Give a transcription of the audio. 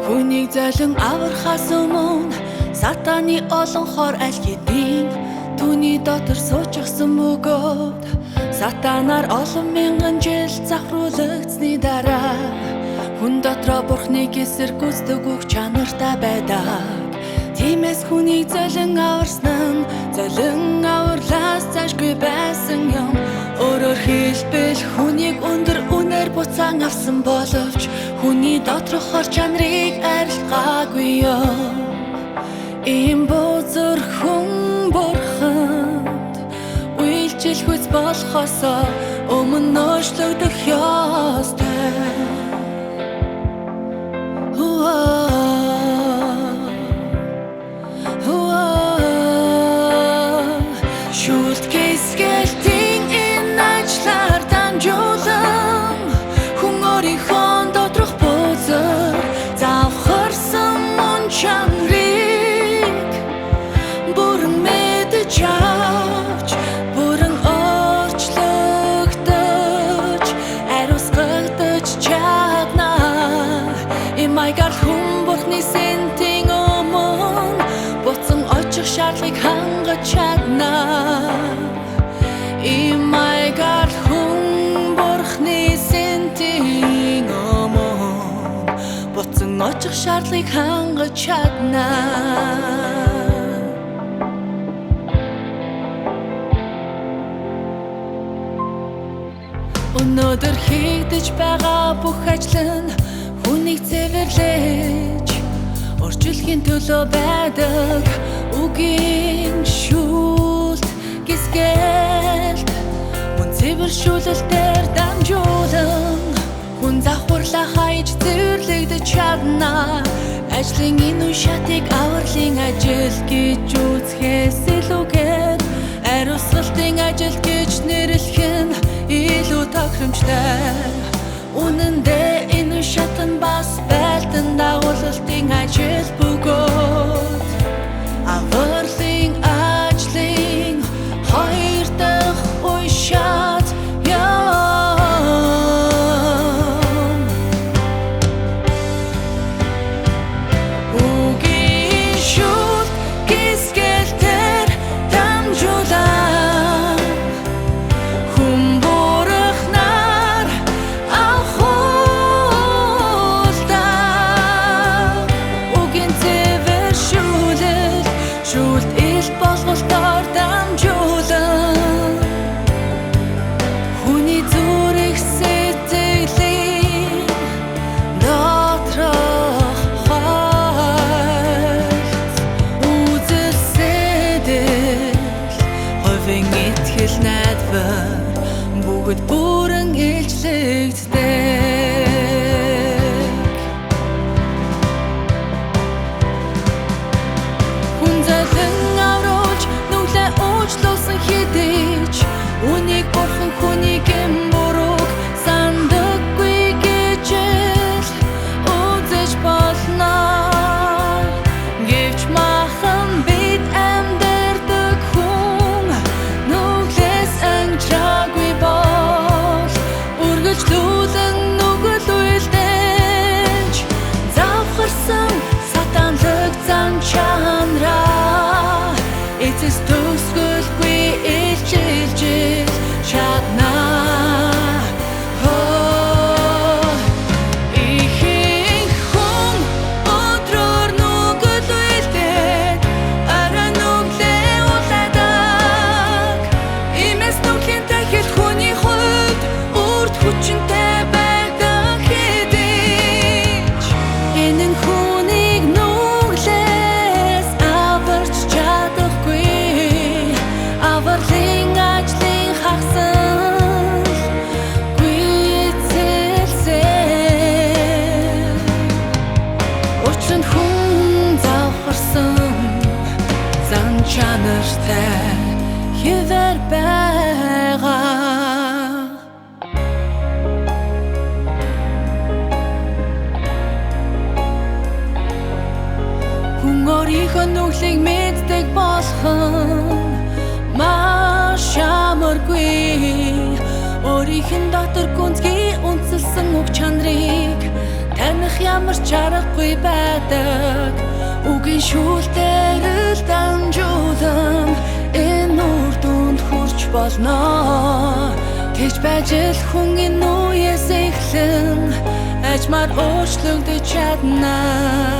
Хүнийг золин аврахаас өмнө сатаны олон хор аль хэдийн түүний дотор суучихсан бөгөөд сатанаар олон мянган жил завхруулагдсны дараа хүн дотроо Бурхныг эсэргүүцдэг үг чанартай байдаг. Тиймээс хүнийг золин аварсан нь золин аварлаас цаашгүй байсан юм. Өөрөөр хэлбэл хүнийг өндөр үнээр буцаан авсан боловч хүний доторх хор чанарыг арилгаагүй юм. Ийм бузар хүн Бурханд үйлчлэхүйц болохоос өмнө өөрчлөгдөх ёстой. Шүүлт гисгэлтийн энэ ажлаар дамжуулан хүн өөрийнхөө доторх бузар завхарсан мөн чанарыг бүрэн мэдэж авч бүрэн өөрчлөгдөж ариусгагдаж чадна. Ийм маягаар хүн Бурхны сэнтийн өмнө буцан очих шаардлагыг хангаж чадна. Ийм маягаар хүн Бурхны сэнтийн өмнө буцан очих шаардлагыг хангаж чадна. Өнөөдөр хийгдэж байгаа бүх ажил нь хүнийг цэвэрлэж өөрчлөхийн төлөө байдаг. Үгийн шүүлт гисгэлт мөн цэвэршүүлэлтээр дамжуулан хүн завхарлаа хаяж цэвэрлэгдэж чадна. Ажлын энэ үе шатыг авралын ажил гэж үзэхээс илүүгээр ариусгалтын ажил гэж нэрлэх нь илүү тохиромжтой. Үнэн дээр энэ үе шат нь бас байлдан дагуулалтын ажил бөгөөд авралын ажлын хоёр дахь үе шат юм. Үгийн шүүлт гисгэлтээр дамжуулан хүн Бурхнаар авахулдаг. Үгийн цэвэршүүлэл шүүлт ил болголтоор дамжуулан хүний зүрх сэтгэлийн доторх хойлц үзэл сэтэл хувийн итгэл найдвар бүгд бүрэн илчлэгддэг. Хүн золин авруулж нүглээ уучлуулсан хэдий ч үнийг Бурхан хүний гэм бурууг сандаггүй гэж л үзэж болно. Гэвч махан бид амьдардаг хүн нүглээс анжираагүй бол үргэлжлүүлэн нүгэл үйлдэж завхарсан сатанлаг зан чанараа эцэс төгсгөлгүй илчилж чадна. Ихэнх хүн өдрөөр нүгэл үйлдээд орой нүглээ улаадаг. Иймээс нүглийн тахил хүний хувьд үрд хүчинтэй байдаг хэдий ч энэ нь хүнийг нүглээс аварч чадахгүй. Авралын ажлын хагас гүйцэлсэн. Учир нь хүн завхарсан зан чанартай хэвээр байгаа. Хүн өөрийнхөө нүглийг мэддэг болох нь маш амаргүй. Өөрийнх нь дотор гүнзгий үнсэлсэн уг чанарыг Таних ямар ч аргагүй байдаг. Үгийн шүүлтээр л дамжуулан энэ үр дүнд хүрч болно. Тэгж байж л хүн энэ үеэс эхлэн ажмаар өөрчлөгдөж чадна.